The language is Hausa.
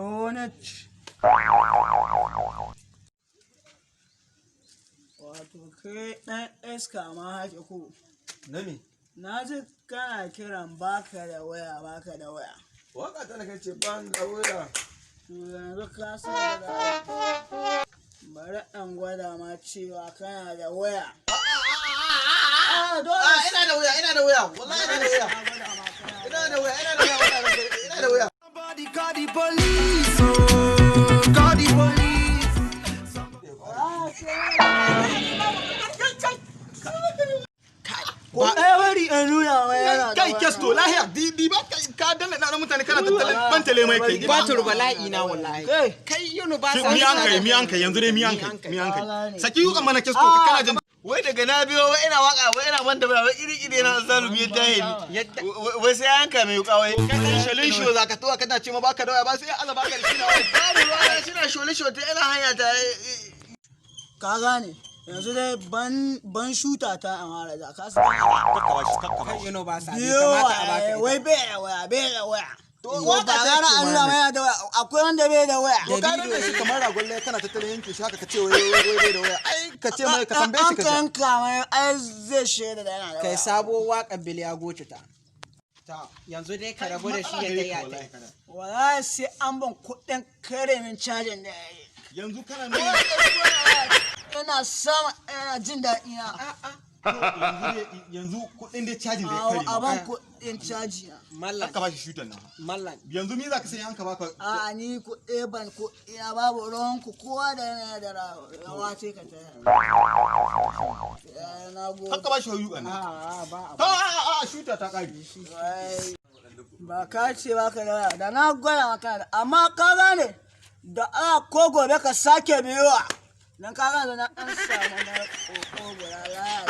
Wani wato kai ɗan iska ma hake ko. Na me? Na ji kana kiran baka da waya, baka da waya. Waka ta na ce ban da waya. To yanzu ka san da bari an gwada ma cewa kana da waya. Ah, dole. Ah, ina da waya, ina da waya. Wallahi ina da waya. Na gwada ma kana da Ina da waya, ina da waya, wallahi ina da waya. Somebody call the police, oh, call the police. Ko ɗaya bari in nuna mai yana da Kai waya. kesto lahiya di di ba ka danna na mutane kana tattalin bantale mai kai. Batur bala'i na wallahi. Kai. Kai yunu ba sa Mi an kai, mi an kai, yanzu dai mi an kai, mi an kai. Saki yukan mana kesto kana jin Wai daga na biyo, wai ina waka, wai ina banda wai iri iri na zalumi ya tahe ni. Wai sai an yanka mai wuka wai. Kai dan shalin sho zaka towa kana ce ma baka da waya ba sai Allah baka da shi na wai. Babu ruwa suna shole shole ina hanya ta. Ka gane yanzu dai ban shuta ta amara da ka san. Kai yunu ba sa bai Biyo kamata a baka ita. wai bai da waya, bai da waya. To waka ba ta gara ce an nuna mai yana da waya, akwai wanda bai da waya. To ka danna shi kamar ragon lai kana tattalin yanke shi haka ka ce wai wai wai bai da waya. Ai ka ce mai ka tambaye shi An ka ka ji. yanka mai ai zai shaida da yana da Kai waya. sabo waka biliya goce ta. Ta yanzu dai ka rabu da shi ya taya ta. Wallahi sai an ban kuɗin kare min cajin da ya yi. Yanzu kana nuna Ina sama ina jin daɗi na. yanzu kuɗin dai cajin da ya kare A ma. ban kuɗin caji na. Mallan Ka bashi shutan nan. mallan. Yanzu mi zaka sai an ka baka? A ni kuɗi ban kuɗi na babu ruwan ku, kowa da yana da rawa ce ka ta. Ya, na gode. Haka bashi yukan nan. A ba a. A a a shuta ta kare. Wai, ba ka ce ba ka da waya da na gwada maka da amma ka gane da a ko gobe ka sake biyowa dan ka gane na ɗan samu na ƙoƙo guda laya.